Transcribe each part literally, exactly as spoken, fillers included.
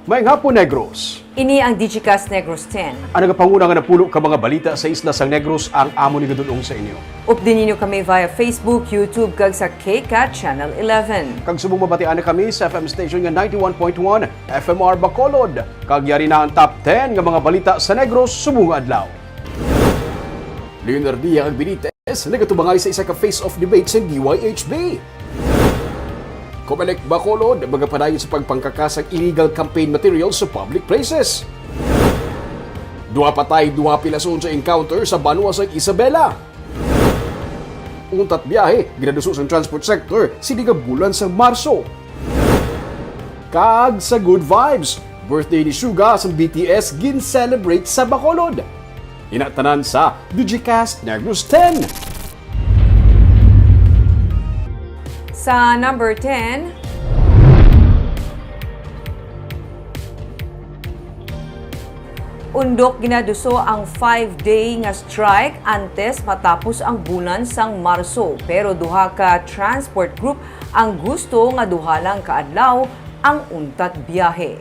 Maayong hapon, Negros. Ini ang Digicast Negros ten. Ang nagapanguna nga napulo ka mga balita sa isla sang Negros ang amon igadul-ong sa inyo. Updi ninyo kami via Facebook, YouTube, kag sa K CAT Channel eleven. Kag subong mabatian na kami sa F M station nga ninety-one point one F M R Bacolod. Kag yari na ang top ten nga mga balita sa Negros subong nga adlaw. Leonardia kag Benitez nagatubangay sa isa ka face-off debate sa D Y H B. Comelec Bacolod magapadayon sa pagpangkaka sang illegal campaign materials sa public places. Duha patay, duha pilason sa encounter sa banwa sang Isabela. Untat biyahe ginaduso sang transport sector sini nga bulan sang Marso. Kag sa good vibes, birthday ni Suga sang B T S gin-celebrate sa Bacolod. Ina tanan sa Digicast Negros ten. Sa number ten, Undok ginaduso ang five-day nga strike antes matapos ang bulan sang Marso, pero duha ka transport group ang gusto nga duha lang ka adlaw ang untat biyahe.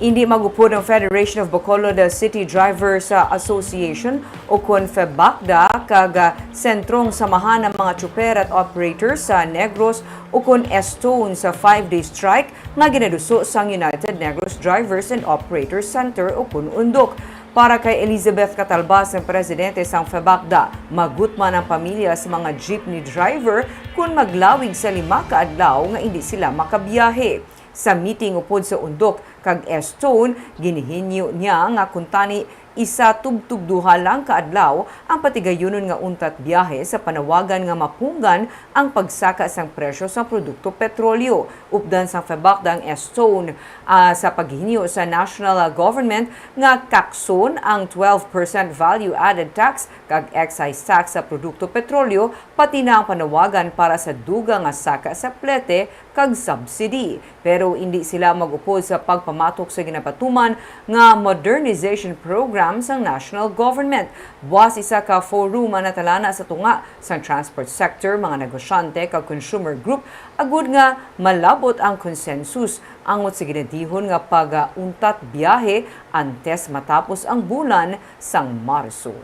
Indi mag-upod ang Federation of Bacolod City Drivers Association, ukon FEBACDA, kag Sentrong Samahan ng mga Tsuper at Operators sa Negros, ukon ESTON, sa five-day strike nga ginaduso sang United Negros Drivers and Operators Center, ukon UNDOC. Para kay Elizabeth Catalbas, ang presidente sang FEBACDA, magutman ang pamilya sa mga jeepney driver kon maglawig sa lima ka adlaw nga indi sila makabiyahe. Sa meeting upod sa UNDOC kag ESTON, ginhingyo niya nga kuntani isa tubtob duha lang ka adlaw ang patigayunon nga untat biyahe sa panawagan nga mapunggan ang pagsaka sang presyo sang produkto petrolyo. Updan sang FEBACDA ang ESTON, ah, sa paghingyo sa national, ah, government nga kakson ang twelve percent value-added tax kag excise tax sa produkto petrolyo, pati na ang panawagan para sa dugang nga saka sa plete kag subsidy. Pero indi sila mag-upod sa pagpamatok sa ginapatuman nga modernization program sang national government. Buas isa ka forum ang natalana sa tunga sang transport sector, mga negosyante, kag consumer group, agud nga malabot ang konsensus angot sa ginadihon nga pag-untat biyahe antes matapos ang bulan sang Marso.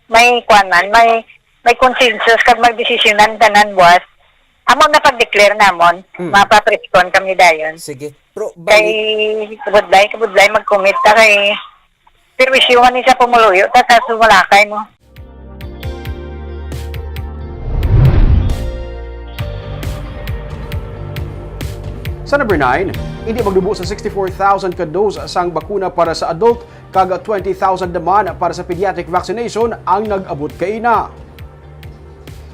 May kuan man, may, may consensus kag magdesisyonan tanan, boss. Amo na pag-declare namon, Hmm. mapa-press con kami dayon. Sige. Pero Kay balik kabudlay, kabudlay mag-commit ta kay perwisyo man ni sa pumuluyo, ta sa sumalakay mo. Sa number nine, hindi magdubo sa sixty-four thousand ka dose sang bakuna para sa adult kag twenty thousand naman para sa pediatric vaccination ang nag-abot kaina.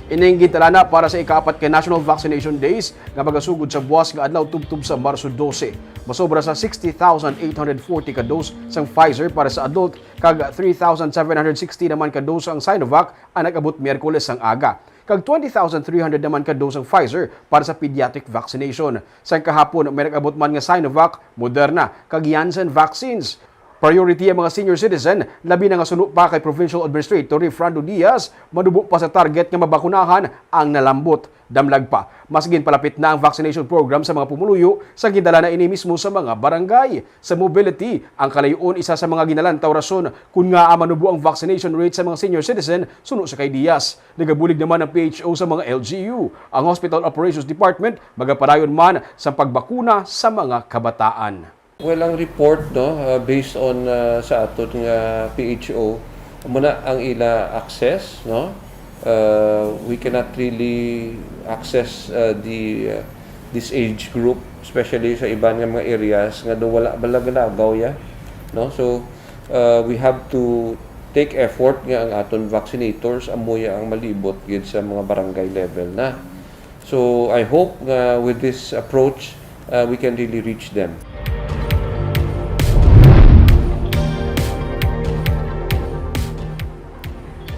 Ining gintalana para sa ikaapat ka National Vaccination Days nga magasugod sa buas nga adlaw tubtob sa Marso dose. Masobra sa sixty thousand eight hundred forty ka dose sang Pfizer para sa adult kag three thousand seven hundred sixty naman ka dose ang Sinovac ang nag-abot Miyerkules sang aga, kag twenty thousand three hundred naman ka dose ang Pfizer para sa pediatric vaccination. Sang kahapon, may nag-abot man nga Sinovac, Moderna, kag Janssen vaccines. Priority ang mga senior citizen, labi na nga suno pa kay Provincial Administrator Rifrando Diaz, manubo pa sa target nga mabakunahan ang nalambot. Damlag pa, mas ginpalapit na ang vaccination program sa mga pumuluyo sa gindala na ini mismo sa mga barangay. Sa mobility, ang kalayo-on isa sa mga ginalantaw rason kun ngaa manubo ang vaccination rate sa mga senior citizen suno sa kay Diaz. Nagabulig naman ang P H O sa mga L G U. Ang Hospital Operations Department magapadayon man sa pagbakuna sa mga kabataan. Well, ang report, no, uh, based on, uh, sa aton nga P H O, amo na ang ila access, no? Uh, we cannot really access, uh, the, uh, this age group, especially sa iban nga mga areas nga do wala ba lagalagaw ya, no? So, uh, we have to take effort nga ang aton vaccinators amo ya ang malibot gid sa mga barangay level na. So, I hope nga with this approach, uh, we can really reach them.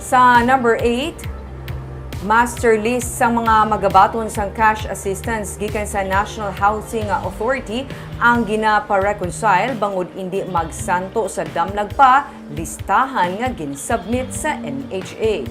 Sa number eight, master list sang mga magabaton sang cash assistance gikan sa National Housing Authority ang ginapa-reconcile bangod indi magsanto sa damlag pa listahan nga gin-submit sa N H A.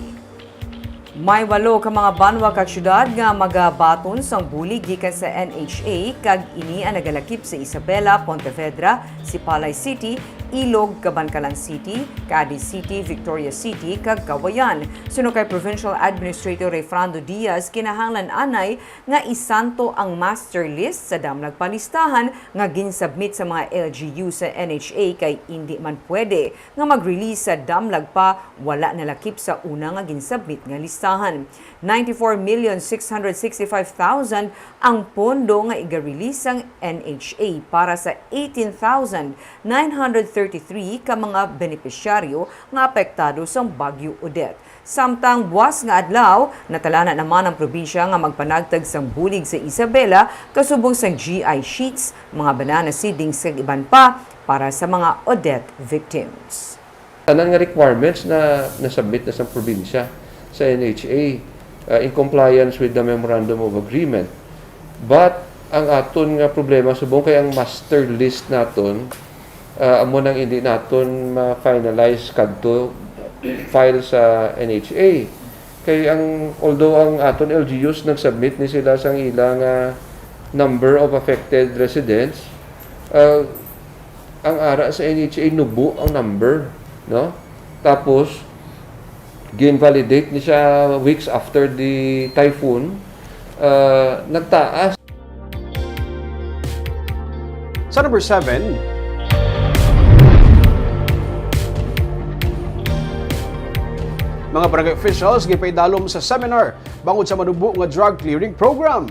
May walo ka mga banwa kag syudad nga magabaton sang bulig gikan sa N H A, kag ini ang nagalakip sa Isabela, Pontevedra, Sipalay City, Ilog, Kabankalan City, Cadiz City, Victoria City, kag Cauayan. Suno kay Provincial Administrator Rayfrando Diaz, kinahanglan anay nga isanto ang master list sa damlag pa listahan nga ginsubmit sa mga L G U sa N H A, kay indi man pwede nga mag-release sa damlag pa wala nalakip sa una nga ginsubmit nga listahan. Ninety-four million six hundred sixty-five thousand ang pondo nga iga-release sang N H A para sa eighteen thousand nine hundred thirty-three ka mga benepisyaryo nga apektado sang Bagyo Odette. Samtang buas nga adlaw, natalana naman ang probinsya nga magpanagtag sang bulig sa Isabela kasubong sang G I sheets, mga banana seedlings kag iban pa para sa mga Odette victims. Tanan nga requirements na nasubmit na sa probinsya sa N H A, uh, in compliance with the Memorandum of Agreement. But ang aton nga problema subong kay ang master list naton, uh, amo nang hindi naton ma-finalize kadto file sa N H A. Kay ang, although ang aton L G Us nagsubmit ni sila sang ila nga number of affected residents, uh, ang ara sa N H A nubo ang number, no? Tapos, gin-validate ni siya weeks after the typhoon, uh, nagtaas. Sa number seven, mga barangay officials ginpaidalom sa seminar bangod sa manubo nga drug clearing program.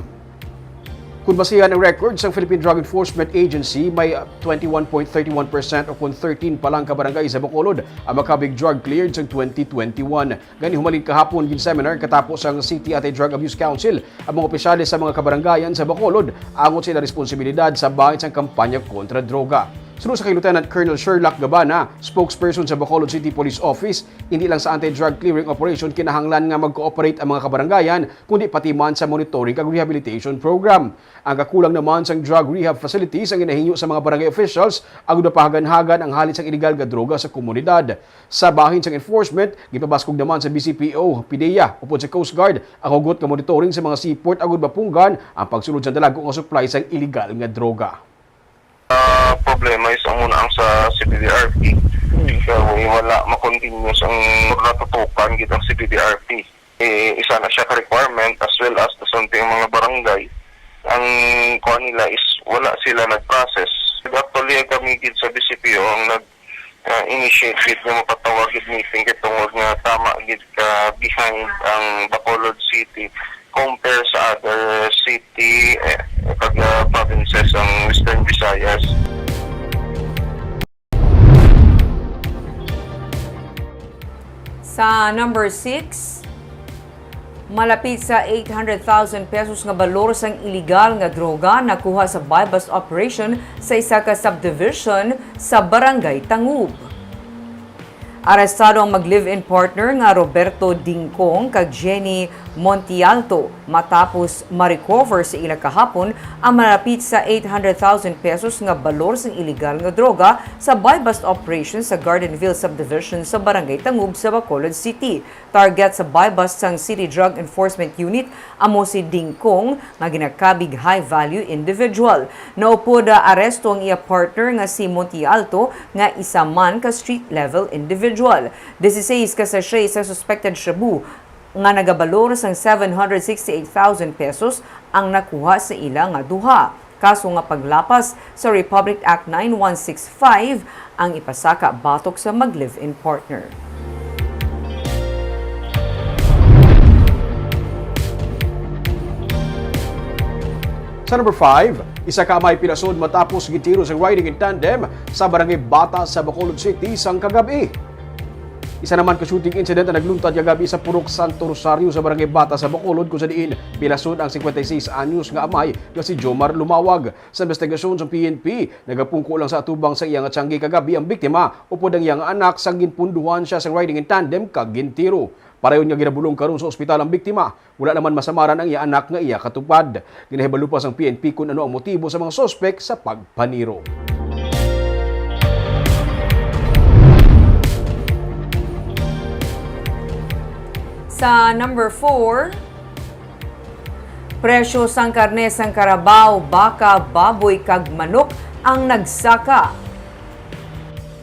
Kung basihan ang record sang Philippine Drug Enforcement Agency, may twenty-one point thirty-one percent o kon thirteen pa lang ka barangay sa Bacolod ang makabig drug cleared sang twenty twenty-one. Gani, humalin kahapon, gin-seminar katapos sang City Anti-Drug Abuse Council ang mga opisyales sa mga kabarangayan sa Bacolod angot sa ila responsibilidad sa bahin sang kampanya kontra droga. Suno sa kay Lieutenant Colonel Sherlock Gabana, spokesperson sa Bacolod City Police Office, hindi lang sa anti-drug clearing operation kinahanglan nga mag-cooperate ang mga kabarangayan, kundi pati man sa monitoring kag rehabilitation program. Ang kakulang naman sang drug rehab facilities ang ginahingyo sa mga barangay officials agud mapahaganhagan ang halin sang iligal nga droga sa komunidad. Sa bahin sang enforcement, gipabaskog naman sa B C P O, PDEA, upod sa Coast Guard ang hugot nga monitoring sa mga seaport agud mapunggan ang pagsulod sang dalago nga supply sang iligal nga droga. Ah, problema is ang una ang sa C B D R P. Hmm. Kaya wala ma-continuous ang natutukan gid ang C B D R P. Eh, isa na siya ka requirement as well as the something mga barangay. Ang kuan nila is wala sila nag-process. Actually, kami gid sa B C P O ang nag, ah, initiate gid nga mapatawag gid meeting kay tungod nga tama gid ka behind ang Bacolod City compare sa other city, eh, kag, ah, provinces ang Western Visayas. Sa number six, malapit sa eight hundred thousand pesos nga balor sang iligal nga droga nakuha sa buy-bust operation sa isa ka subdivision sa Barangay Tangub. Arestado ang mag-live-in partner nga Roberto Dingkong kag Jenny Montialto matapos ma-recover sa ila kahapon ang malapit sa eight hundred thousand pesos nga balor sang iligal nga droga sa buy-bust operation sa Gardenville Subdivision sa Barangay Tangub sa Bacolod City. Target sa buy-bust sang City Drug Enforcement Unit amo si Dingkong nga ginakabig high-value individual. Naupod aresto ang iya partner nga si Montialto nga isa man ka street-level individual. Dieciséis ka sachet sa suspected shabu nga nagabalor sang seven hundred sixty-eight thousand pesos ang nakuha sa ila nga duha. Kaso nga paglapas sa Republic Act nine one six five ang ipasaka batok sa mag-live-in partner. Sa number five, isa ka amay pilasod matapos gintiro sa riding in tandem sa Barangay Bata sa Bacolod City sang kagab-i. Isa naman ka shooting incident ang nagluntad kagab-i sa Purok Santo Rosario sa Barangay Bata sa Bacolod, kung sa diin pilasod ang singkwenta y seis anyos nga amay nga si Jomar Lumawag. Sa investigasyon sa P N P, nagapungko lang sa atubang sa iya nga tiyanggi kagab-i ang biktima, upod ang iya nga anak, sang ginpunduhan siya sa riding in tandem kag gintiro. Padayon nga ginabulong karon sa ospital ang biktima. Wala naman masamaran ang iya anak nga iya katupad. Ginahibalo pa sang P N P kon ano ang motibo sa mga suspek sa pagpaniro. Sa number four, presyo sang karne sang karabaw, baka, baboy kag manok ang nagsaka.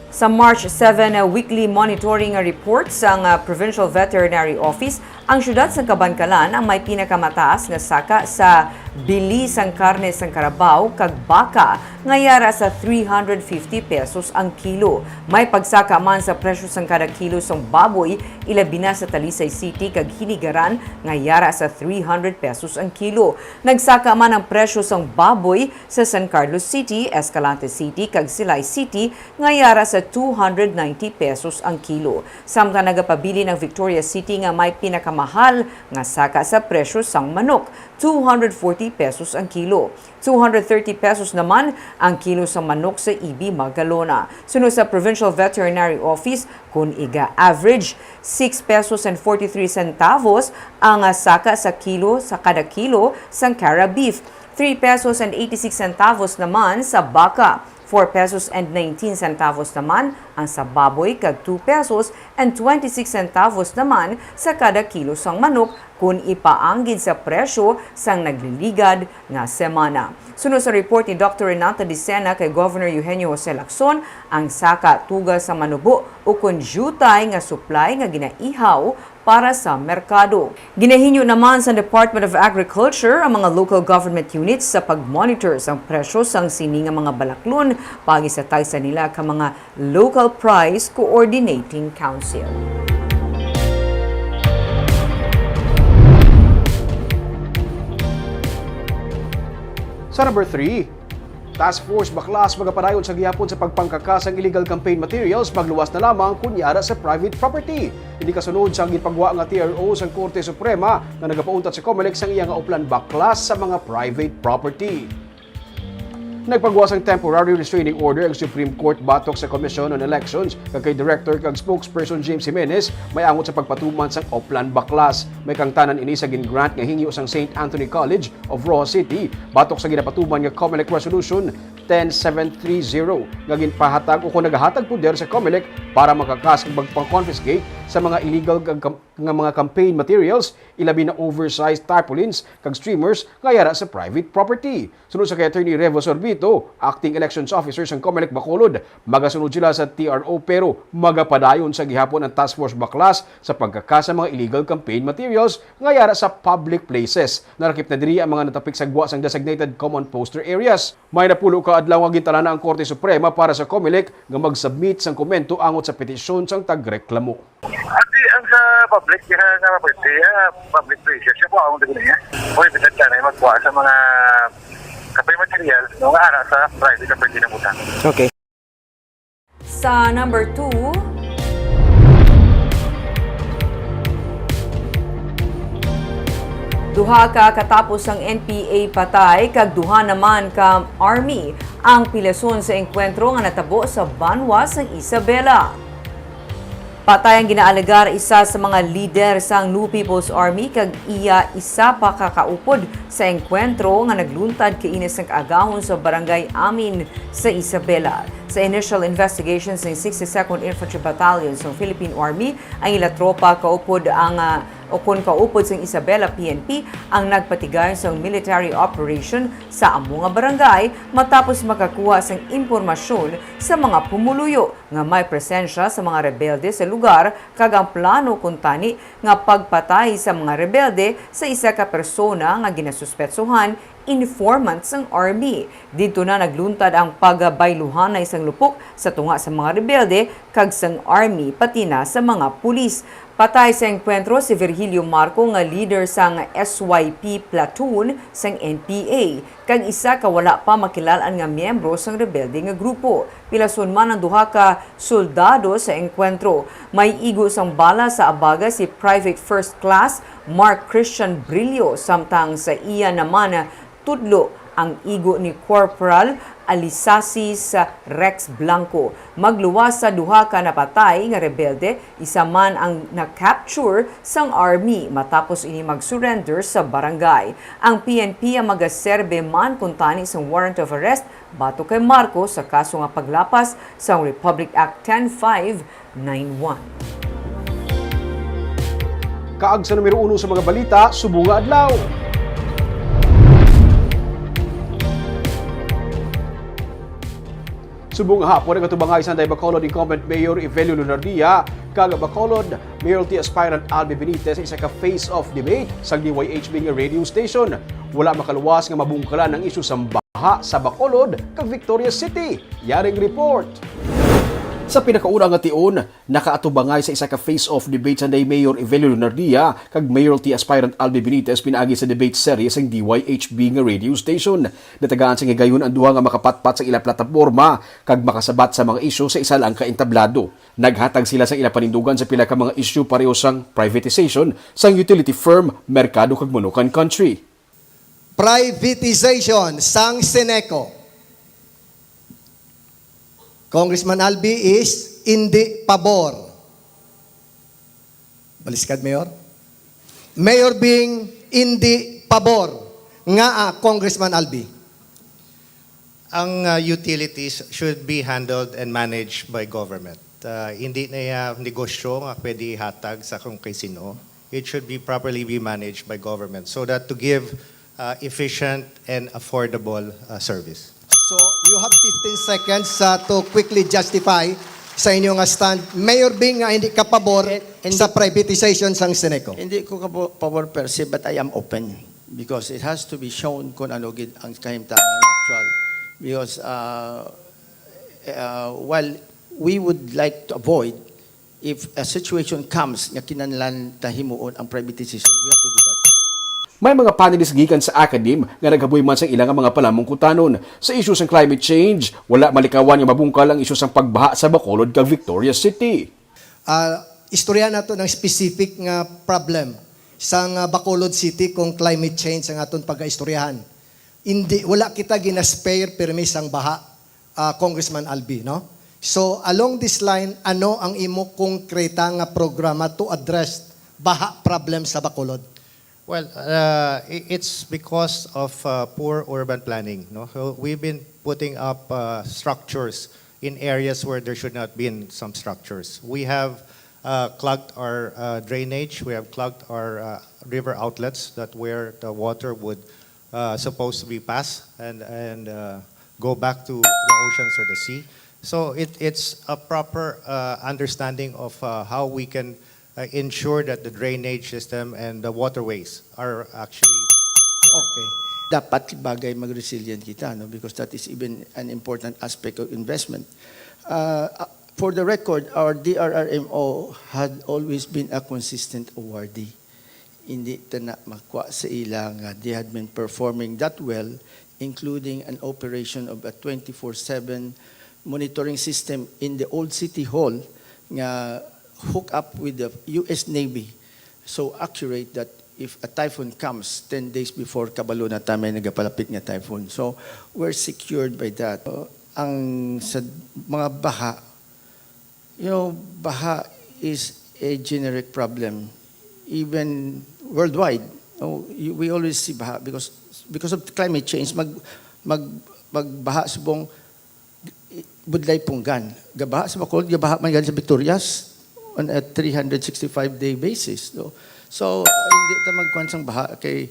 Sa March seven, uh, weekly monitoring report sang, uh, Provincial Veterinary Office, ang siyudad sang Kabankalan ang may pinakamataas nga saka sa bili sang karne sang karabaw kag baka, nga yara sa three hundred fifty pesos ang kilo. May pagsaka man sa presyo sang kada kilo sang baboy, ilabi na sa Talisay City kag Hinigaran, nga yara sa three hundred pesos ang kilo. Nagsaka man ang presyo sang baboy sa San Carlos City, Escalante City, kag Silay City, nga yara sa two hundred ninety pesos ang kilo. Samtang nagapabilin ang Victoria City nga may pinakamahal nga saka sa presyo sang manok, two hundred forty pesos ang kilo. Two hundred thirty pesos naman ang kilo sa manok sa E B Magalona. Suno sa Provincial Veterinary Office, kun iga-average, six pesos and forty-three centavos ang, ah, saka sa kilo, sa kada kilo sang Cara beef. Three pesos and eighty-six centavos naman sa baka. Four pesos and nineteen centavos naman ang sa baboy, kag two pesos and twenty-six centavos naman sa kada kilo sang manok, kun ipaanggid sa presyo sang nagliligad nga semana. Suno sa report ni Doctor Renata Dicena kay Governor Eugenio Jose Lacson, ang saka tuga sa manubo ukon diutay nga supply nga ginaihaw para sa merkado. Ginahingyo naman sa Department of Agriculture ang mga local government units sa pag-monitor sang presyo sang sini nga mga balaklon, paagi sa tagsa nila ka mga Local Price Coordinating Council. Sa number three, Task Force Baklas magapadayon sa gihapon sa pagpangkaka sang illegal campaign materials, magluwas na lamang kun yara sa private property. Ini kasunod sa ginpagwa nga T R O sang Korte Suprema nga nagapauntat sa Comelec sang iya nga uplan baklas sa mga private property. Nagpagwa sang temporary restraining order ang Supreme Court batok sa Commission on Elections kag kay Director kag Spokesperson James Jimenez may angot sa pagpatuman sang uplan baklas. May kaangtanan ini sa gin-grant nga hingyo sang Saint Anthony College of Roxas City batok sa ginapatuman nga Comelec Resolution ten seven three zero nga ginpahatag o kon nagahatag poder sa Comelec para makaka-, kag magpa-confiscate sa mga illegal nga, nga mga campaign materials, ilabi na oversized tarpaulins kag streamers nga yara sa private property. Suno sa kay Attorney Revo Sorbito, Acting Elections Officer sang Comelec Bacolod, magasunod sila sa T R O pero magapadayon sa gihapon ang Task Force Baklas sa pagkaka sa mga illegal campaign materials nga yara sa public places. Narakip na diri ang mga natapik sa gwa sang designated common poster areas. May napulo ka adlaw nga gintalana ang Korte Suprema para sa Comelec nga mag-submit sang komento angot sa petisyon sang tagreklamo. Ati ang sa public, diha nga public, diha public places, siya po ang taga niya. Prohibited ka na yung magkuha sa mga kape material, no, nga ara sa private na pwede na butang. Okay. Sa number two, duha ka katapos ang N P A patay kag duha naman ka army ang pilason sa engkwentro nga natabo sa banwa sang Isabela. Patay ang ginaalegar isa sa mga lider sang New People's Army kag iya isa pa ka kaupod sa engkwentro nga nagluntad kaina sang kaagahon sa Barangay Amin sa Isabela. Sa initial investigation sang sixty-second Infantry Battalion sang Philippine Army, ang ila tropa kaupod ang, ah, o kon kaupod sang Isabela P N P ang nagpatigayon sang military operation sa amo nga barangay matapos makakuha sang impormasyon sa mga pumuluyo nga may presensya sa mga rebelde sa lugar kag ang plano kuntani nga pagpatay sa mga rebelde sa isa ka persona nga ginasuspetsohan, informant sang army. Didto na nagluntad ang pagbayluhanay sang lupok sa tunga sa mga rebelde kag sang army, pati na sa mga pulis. Patay sa engkwentro si Virgilio Marco nga leader sang S Y P platoon sang N P A, kag isa ka wala pa makilal-an nga miyembro sang rebelde nga grupo. Pilason man ang duha ka soldado sa engkwentro. May igo sang bala sa abaga si Private First Class Mark Christian Brillo, samtang sa iya naman tudlo ang igo ni Corporal Alisasis Rex Blanco. Magluwas sa duha ka napatay nga rebelde, isa man ang na-capture sang army matapos ini mag-surrender sa barangay. Ang P N P ang magaserbe man kuntani sang warrant of arrest batok kay Marco sa kaso nga paglapas sang Republic Act ten five nine one. Kaag sa numero uno sa mga balita subong nga adlaw. Subong nga hapon, nagatubangay sa Bacolod incumbent Mayor Evelio Lunardia kag Bacolod Mayoralty aspirant Albi Benitez sa isa ka face-off debate sang D Y H B nga radio station. Wala makaluwas nga mabungkalan ang isyu sang baha sa Bacolod kag Victorias City. Yaring report. Sa pinakauna nga tion, nakaatubangay sa isa ka face-off debate sanday Mayor Evelio Lunardia kag Mayoralty aspirant Albi Benitez pinaagi sa debate series sang D Y H B nga radio station. Natagaan sang higayon ang duha nga makapatpat sa ila plataporma kag makasabat sa mga isyu sa isa lang ka entablado. Naghatag sila sang ila panindugan sa pila ka mga isyu pareho sang privatization sang utility firm, merkado kag Manukan Country. Privatization sang Seneco. Congressman Albi is indi pabor. Baliskad, Mayor. Mayor Bing, indi pabor. Ngaa, Congressman Albi? Ang uh, utilities should be handled and managed by government. Uh, hindi na iya negosyo nga pwede ihatag sa kung kay sino. It should be properly be managed by government so that to give uh, efficient and affordable uh, service. So, you have fifteen seconds uh, to quickly justify sa inyo nga stand. Mayor Bing, nga hindi ka pabor Eh, hindi- sa privatization sang Seneco. Hindi ko kabo- pabor per se, but I am open because it has to be shown kung ano gid ang kahimtangan actual. Because uh, uh, while we would like to avoid if a situation comes nga kinahanglan ta himuon ang privatization, we have to do that. May mga panelist gikan sa academe nga naghaboy man sang ila nga mga palamungkutanon. Sa isyu sang climate change, wala malikawan nga mabungkal ang isyu sang pagbaha sa Bacolod kag Victorias City. Ah, istorya nato ng specific nga problem sa nga Bacolod City kung climate change ang aton pagaistoryahan. Hindi, wala kita gina-spare permi sang baha, ah, Congressman Albi, no? So, along this line, ano ang imo konkreta nga programa to address baha problem sa Bacolod? Well, uh, i- it's because of uh, poor urban planning. No, so we've been putting up uh, structures in areas where there should not be some structures. We have uh, clogged our uh, drainage. We have clogged our uh, river outlets that where the water would uh, supposed to be passed and and uh, go back to the oceans or the sea. So it, it's a proper uh, understanding of uh, how we can uh, ensure that the drainage system and the waterways are actually Okay. Dapat bagay mag-resilient kita, no? Because that is even an important aspect of investment. Uh, uh, for the record, our D R R M O had always been a consistent awardee. Hindi ta na makuha sa ila nga they had been performing that well, including an operation of a twenty-four seven monitoring system in the old city hall nga hook up with the U S Navy. So accurate that if a typhoon comes, ten days before, kabalo na ta may nagapalapit nga typhoon. So we're secured by that. Uh, ang sa mga baha, you know, baha is a generic problem, even worldwide. No, you- we always see baha because because of climate change, mag mag magbaha subong budlay punggan. Gabaha sa Bacolod, gabaha man gani sa Victorias on a three hundred sixty-five day basis. No? So, hindi ta magkuan sang baha kay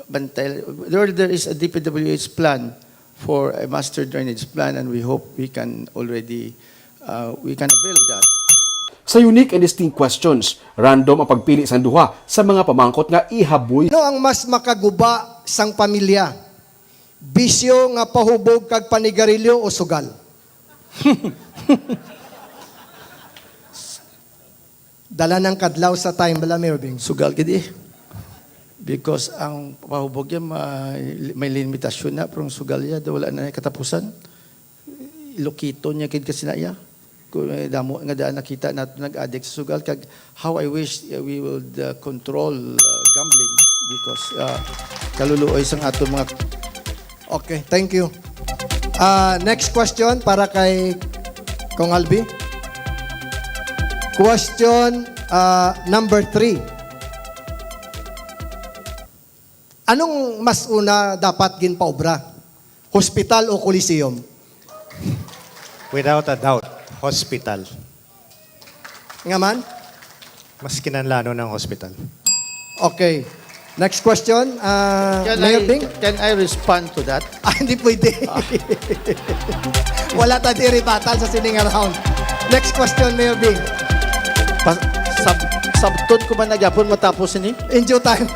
bantay. There, there is a D P W H plan for a master drainage plan and we hope we can already, uh, we can avail that. Sa unique and distinct questions, random ang pagpili sang duha sa mga pamangkot nga ihaboy. Ano ang mas makaguba sang pamilya? Bisyo nga pahubog kag panigarilyo o sugal? Dala ng kadlaw sa time bala, Mayor Bing. Sugal gid eh. Because ang pahubog yan, ma- may limitasyon na, pero ang sugal yan, wala na katapusan. Lokito niya gid kasi na iya. Kung may damo nga daan nakita nato nag-addict sa sugal, kag how I wish uh, we would uh, control uh, gambling because uh, kaluluoy sang aton mga Okay, thank you. Ah, next question para kay Kong Albi. Question ah, number three. Anong mas una dapat ginpaobra? Hospital o Coliseum? Without a doubt, hospital. Nga man? Mas kinahanglanon ang hospital. Okay. Next question, ah, Can Mayor I, Bing? Can I respond to that? Ah, hindi pwede. Wala tayo rebuttal sa sining round. Next question, Mayor Bing. Pa, sab, sabton ko man na gyapon matapos ini? In due time.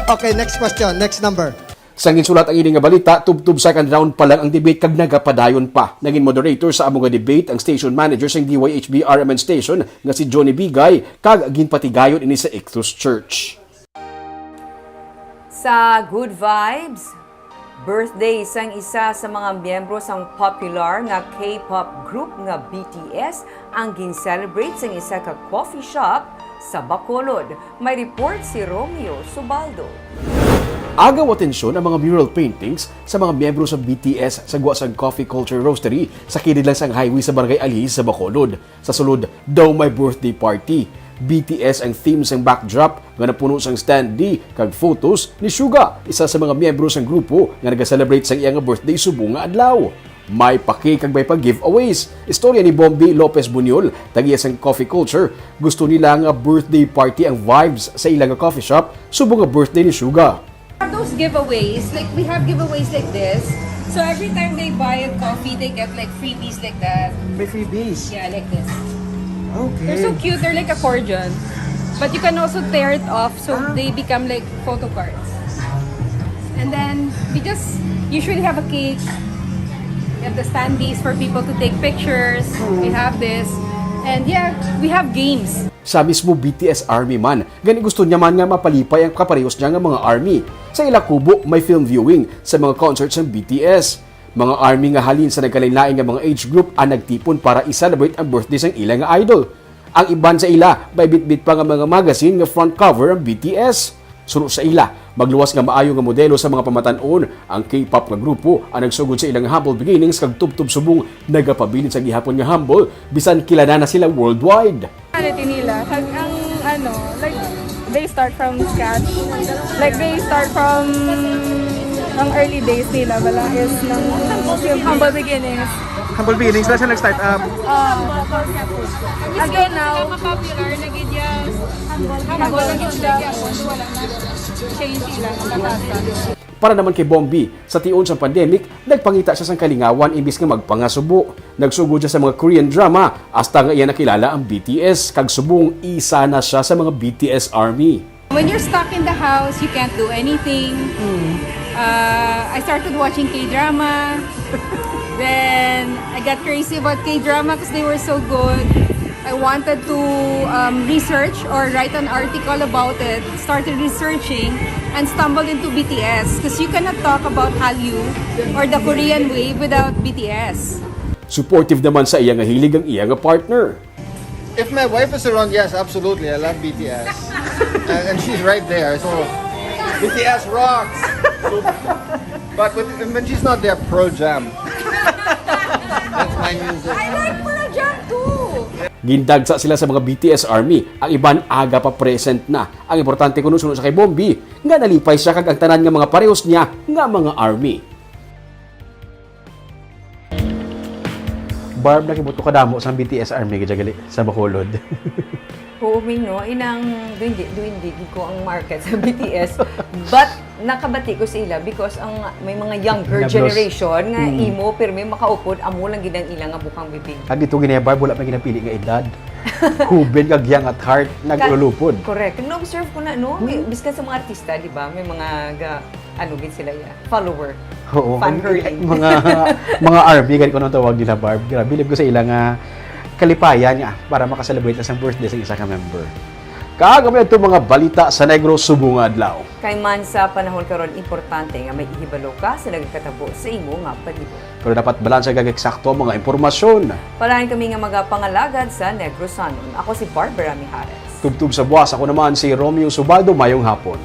Okay, next question. Next number. Sang ginsulat ang ini nga balita, tubtob second round pa lang ang debate kag nagapadayon pa. Naging moderator sa amo nga debate ang station manager sang D Y H B R M N station nga si Johnny Bigay kag ginpatigayon ini sa Ichthus Church. Sa Good Vibes, birthday sang isa sa mga miyembro sang popular nga K-pop group nga B T S ang gin-celebrate sang isa ka coffee shop sa Bacolod. May report si Romeo Subaldo. Agaw atensyon ang mga mural paintings sa mga miyembro sa B T S sa gwa sang Coffee Culture Roastery sa kilid lang sang highway sa Barangay Alihis sa Bacolod. Sa sulod, daw may birthday party. B T S ang theme sang backdrop nga napuno sang standee kag photos ni Suga, isa sa mga miyembro sang grupo nga naga-celebrate sang iya nga birthday subong nga adlaw. May pa-cake kag may pa-giveaways. Istorya ni Bombi Lopez Buñol, tagiya sang Coffee Culture. Gusto nila nga birthday party ang vibes sa ila nga coffee shop subong nga birthday ni Suga. Have those giveaways, like, we have giveaways like this. So every time they buy a coffee, they get, like, freebies like that. May freebies. Yeah, like this. Okay. They're so cute. They're like accordion. But you can also tear it off so Ah. they become, like, photo cards. And then we just usually have a cake. We have the standees for people to take pictures. We have this. And yeah, we have games. Sa mismo B T S Army man, gani gusto niya man nga mapalipay ang kaparehos niya nga mga Army. Sa ila kubo, may film viewing sa mga concerts sang B T S. Mga Army nga halin sa nagkalainlain nga mga age group ang nagtipon para i-celebrate ang birthday sang ila nga idol. Ang iban sa ila, may bitbit pa nga mga magazine nga front cover ang B T S. Suno sa ila, magluwas nga maayo nga modelo sa mga pamatan-on ang K-pop nga grupo ang nagsugod sa ilang humble beginnings kag tubtob subong nagapabilin sa gihapon nga humble bisan kilala na sila worldwide. Quality nila, kag ang ano, like, they start from scratch. Like, they start from ang early days nila, wala is ng humble beginnings. Humble beginnings lang siya nag-start up. Uh, until now, Popular na gid yan. humble na gyud siya. Wala na change sila, nakatasa. Para naman kay Bombi, sa tion sang pandemic, nagpangita siya sang kalingawan imbis nga magpangasubo. Nagsugod siya sa mga Korean drama, hasta nga iya nakilala ang B T S, kag subong isa na siya sa mga B T S Army. When you're stuck in the house, you can't do anything. Uh, I started watching K-drama. Then I got crazy about K-drama because they were so good. I wanted to um, research or write an article about it. Started researching and stumbled into B T S because you cannot talk about Hallyu or the Korean wave without B T S. Supportive naman sa iya nga hilig ang iya nga partner. If my wife is around, yes, absolutely. I love B T S. and, and she's right there. So, B T S rocks. So, but with, when she's not there, Pearl Jam. That's my music. I like Pearl Jam too! Gindagsa sila sa mga B T S Army, ang iban aga pa present na. Ang importante kuno suno sa kay Bombi, nga nalipay siya kag ang tanan nga mga parehos niya nga mga Army. Barb, nakibot ko kadamo sang B T S Army gid gali sa Bacolod. Oo, Ming, no? Inang duwindi, duwindi gid ko ang market sa B T S. But nakabati ko sa ila because ang may mga younger Nablos. generation nga Mm. imo pirmi makaupod, amo lang gid ang ila nga bukang bibig. Kag dito gini, Barb, wala pa ginapili nga edad. Kuben kag young at heart, nag-ululupod. Correct. Kag na-observe ko na, no? May, biskan sa mga artista, di ba? May mga ga, ano gid sila, yeah, follower. Oo. Fan hurling. Mga, mga Army, gani ko nang tawag nila, Barb. Grabe, bilib ko sa ila nga kalipayan nga para makaselebrate na sang birthday sa isa ka member. Kag may adto mga balita sa Negros subong nga adlaw. Kay man sa panahon karon, importante nga may ihibalo ka sa nagakatabo sa imo nga palibot. Pero dapat balanse kag eksakto ang mga impormasyon. Palain kami nga magapangalagad sa Negrosanon. Ako si Barbara Mijares. Tubtob sa buwas, ako naman si Romeo Subaldo. Mayong hapon.